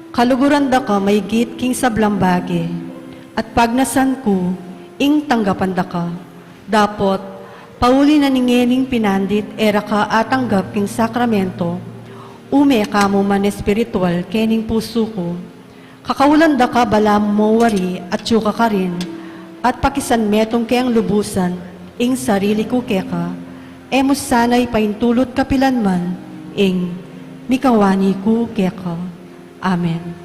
Kaluguran da ka maigit king sablang bage, at pagnasan ku ing tanggapan da ka. Dapot, pauli na ning ngening pinandit e ra ka atanggap king sakramento, ume ka mu man espiritual kening pusu ku. Kakaulan da ka balamu mo wari atyu ka karin, at pakisan metung keng lubusan ing sarili ku keka, e mu sana ipaintulut kapilan man ing mikawani ku keka. Amen.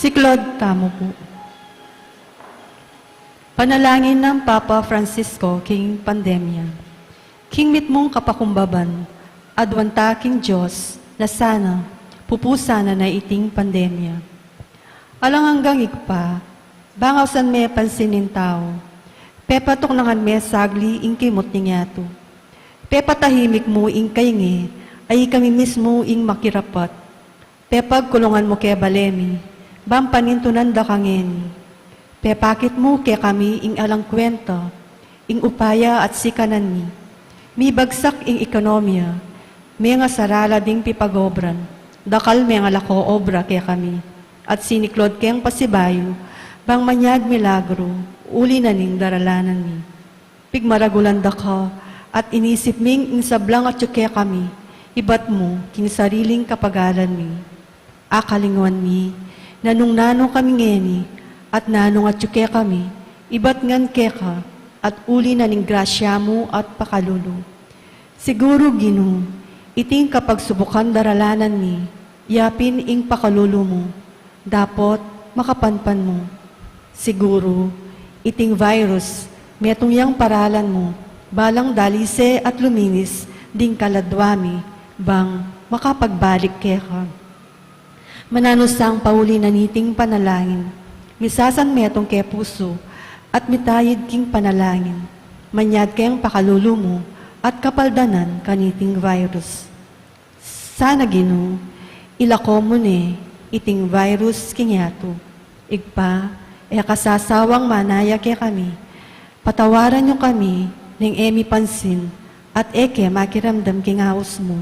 Siklaud tamu pu. Panalangin nang Papa Francisco king pandemya. King mitmung kapakumbaban, aduan ta king Dios na sana pupusan na na iting pandemya. Alang anggang Ibpa, bang ausan me pansin ning tau, pepatuknangan me sagli ing kimut ning yatu. Pepatahimik mu ing kaingi, a ikami mismu ing makirapat. Pepagkulungan mu ke bale mi, bang panintunan da ka ngeni. Pepakit mu kekami ing alang kwenta, ing upaya at sikanan mi. Mibagsak ing ekonomiya, mengasarala ding pipagobran, dakal mengalako obra kekami, at siniklaud keng pasibayu, bang manyad milagru, uli na ning daralanan mi. Pigmaragulan da ka, at inisip ming ing sablang atyu kekami, ibat mu king sariling kapagalan mi. Akalingwan mi, na nung nanu kami ngeni, at nanung atyu kekami, ibat ngan keka, at uli na ning grasya mu at pakalulu. Siguru, Ginu, iting kapagsubukan daralanan mi, yapin ing pakalulu mu, dapot makapanpan mu. Siguru, iting virus, metung yang paralan mu, balang dalise at luminis ding kaladwa mi, bang makapagbalik keka. Mananu sang pauli na niting panalangin, misasan metung ke pusu, at mitayid king panalangin, manyad keng pakalulu mu, at kapaldanan kaniting virus. Sana, Ginu, ilako mu ne iting virus king yatu. Ibpa, e ka sasawang manaya kekami. Patawaran yu kami ning e mi pansin at e ke makiramdam king aus mu.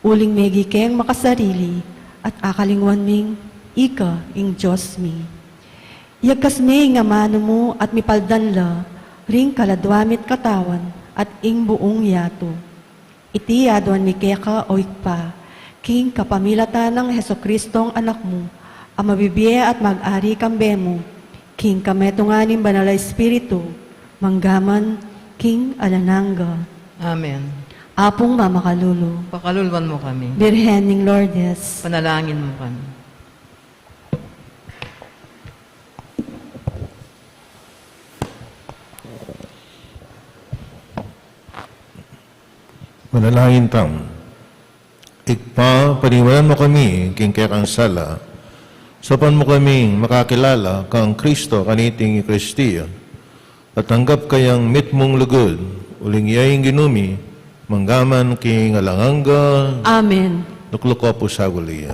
Uling megi keng makasarili at akalingwan ming ika ing Dios mi. Yagkas me ing amanu mu at mipaldan la ring kaladwa mi't katawan at ing buung yatu. Iti aduan mi keka, o Ibpa, king kapamilatan nang Jesucristong Anak mu, a mabibie at mag-ari kambe mu, king kametungan ning Banal a Espiritu, manggaman king alang angga. Amen. Apung mamakalulu. Pakaluluan mu kami. Birhen ning Lourdes. Panalangin mu kami. Manalangin tamu. Ibpa, paniwanan mu kami king kekang sala, saupan mu kaming makakilala kang Kristo kaniting Eukaristia, at tanggap kayang mitmung lugud, uling iya ing Ginu mi, manggaman king alang angga. Amen. Lukluk ko pu saguli.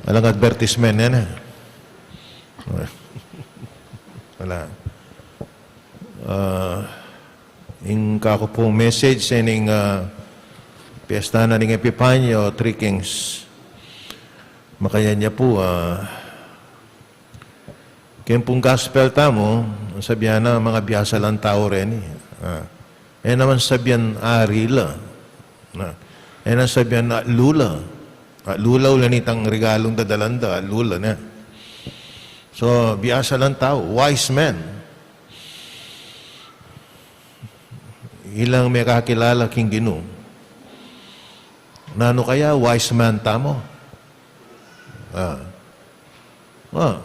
Alang advertisement yan, eh. Wala. Ah, ing kaku pung message sa ining, ah, piyesta na ning Epifanio, Three Kings. Makanyan ya pu, ah, keng pung gospel tamu, sabyan na, mangabiasa lang tau reni. Ah, e naman sabyan ari la. Na, e na sabyan atlu la. Atlu la, uling itang regalung dadalan da, atlu la ne. So, biasa lang tau, wise men. Ilang mekakilala king Ginu. Nanu kaya wise man tamu? Ah. Ah,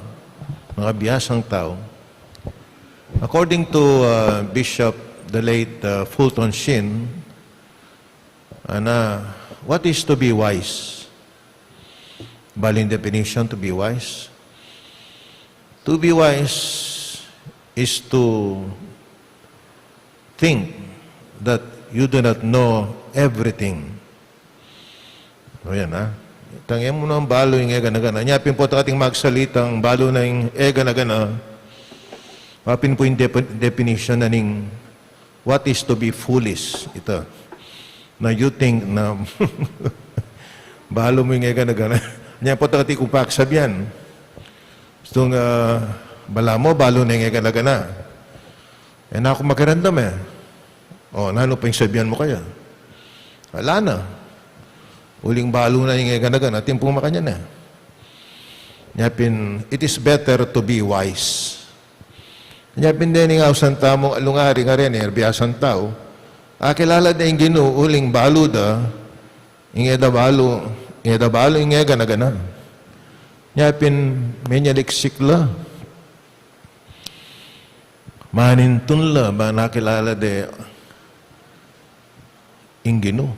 makabiasang tau. According to, uh, Bishop, the late, uh, Fulton Sheen, ana, what is to be wise? Balu ing definition to be wise. To be wise is to think that you do not know everything. O yan, ha? Itang e mu nang balu ing e gana-gana. Nya pin pu, ating magsalitang balu na ing e gana-gana. Apin pu ing defi-, definition na ning what is to be foolish, ita. Na you think na balu mu ing e gana-gana. Nya pu, ating kung pakisabian. Gustu, ah, balamu, balu na ing e gana-gana. E na ku makiramdam, e. O, nanu pa ing sabian mu kaya? Ala na. Uling balu na ing e gana-gana, atin pung makanyan, e. Nya pin, it is better to be wise. Nya pin deni ing ausan tamung alungari ngeni, e, biasang tau. Akilala da ing Ginu, uling balu da, ing e da balu, ing e da balu, ing e gana-gana. Nya pin, menyaliksik la, manintun la, ba nakilala de ing Ginu.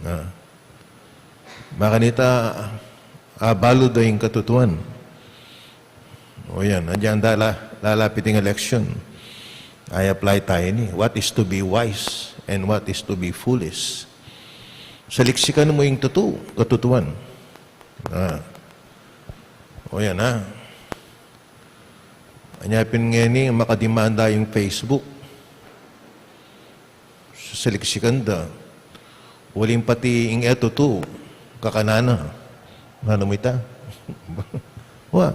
Ah. Makanita, abalu da ing katutuan. O yan, agyang dala, lalapit ing election. I apply tayo ini. What is to be wise and what is to be foolish? Saliksikan mu ing tutu, katutuan. Ah. O yan, ah. Anya pin ngeni, makadimanda ing Facebook. Saliksikan da. Uling pati ing e tutu, kakanan na. Nanu mu ita? Wa.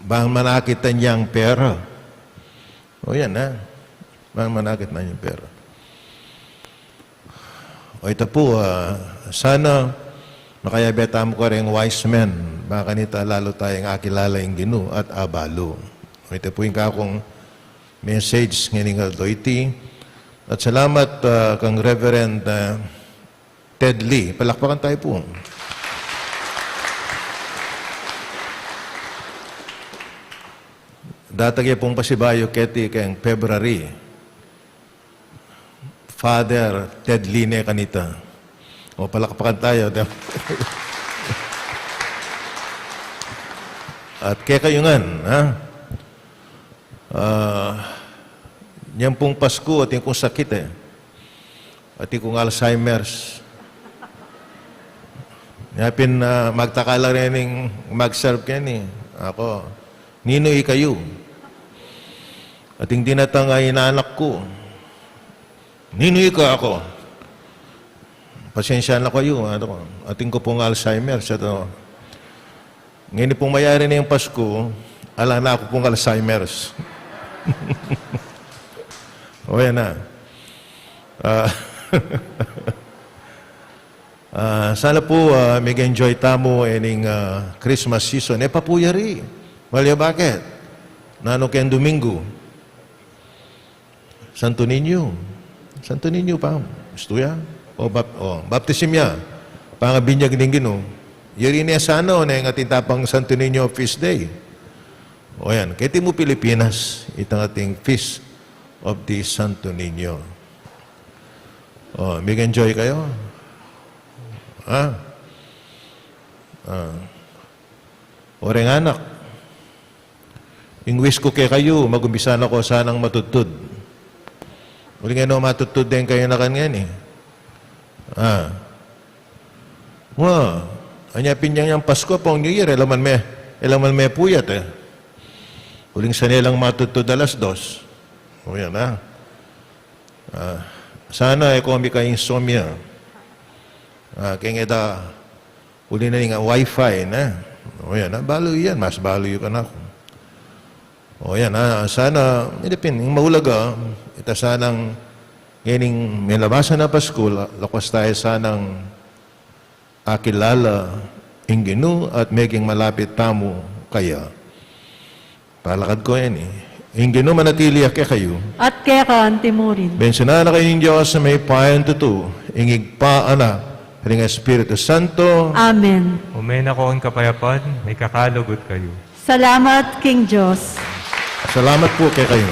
Bang manakit na yang pera. O yan, ha? Bang manakit na yang pera. O ita pu, ah, sana makayabe tamu kareng wise men, makanita lalu tayang akilala ing Ginu at abalu. O ita pu ing kakung message ngening aldo iti. At salamat, ah, kang Reverend, ah, Ted Lee. Palakpakan tayo pu. Datang ya pung pasibayu keti keng February. Father Ted Lee ne kanita. O, palakpakan tayo. At kekayu ngan, ha? Ah, nyang pung Pasku, atin kung sakit, e. Atin kung Alzheimer's. Nya pin, ah, magtaka la rening mag-serve keni. Aku, "Ninu ikayu?" Atin dinatang a ina, "Anak ku." "Ninu ika?" "Aku." "Pasensya na kayu, atin ku pung Alzheimer's." Atin, ngeni pung mayari na ing Pasku, ala na ku pung Alzheimer's. O yan na. Ah, ah, sana pu, ah, mig-enjoy tamu ining, ah, Christmas season. E pa pu yari. Well, ya bakit? Nanu keng Domingo? Santo Niño. Santo Niño pa. Gustu ya? O, bap-, o, baptism ya. Pangabinyag ning Ginu. Yari ne sana, o, ne, ing atin tapang Santo Niño feast day. O yan, keti mu Pilipinas, itang atin Feast of the Santo Niño. O, mig-enjoy kayu. Ha? Ah. O reng anak. Ing wish ku kekayu, mag-umpisa na ko sanang matudtud. Uling e no matudtud deng kayanakan ngeni. Ah. Wa, anya pin yang, yang Pasku, pung New Year, e la man me, e la man mepuyat, e. Uling sana e lang matudtud alas dos. O yan, ha? Ah, sana e ko mika-insomnia. Ah, keng e da Uli na ning wifi na. O yan, ha? Balu yan, mas balu yu kanaku. O yan, ha? Sana, ita pin, ing maulaga, ita sanang, ngening milabasan a Pasku, la-, lakuas taya sanang akilala ing Ginu at meging malapit tamu kaya. Palakad ku ini. Ing Ginu manatili ya kekayu. At keka anti murin. Bendisyunan na kayu ning Dios a mayupaya, ing Ibpa, Anak, at ing Espiritu Santo. Amen. Ume na ko ing kapayapan, mikakalugud kayu. Salamat king Dios. Salamat pu kekayu.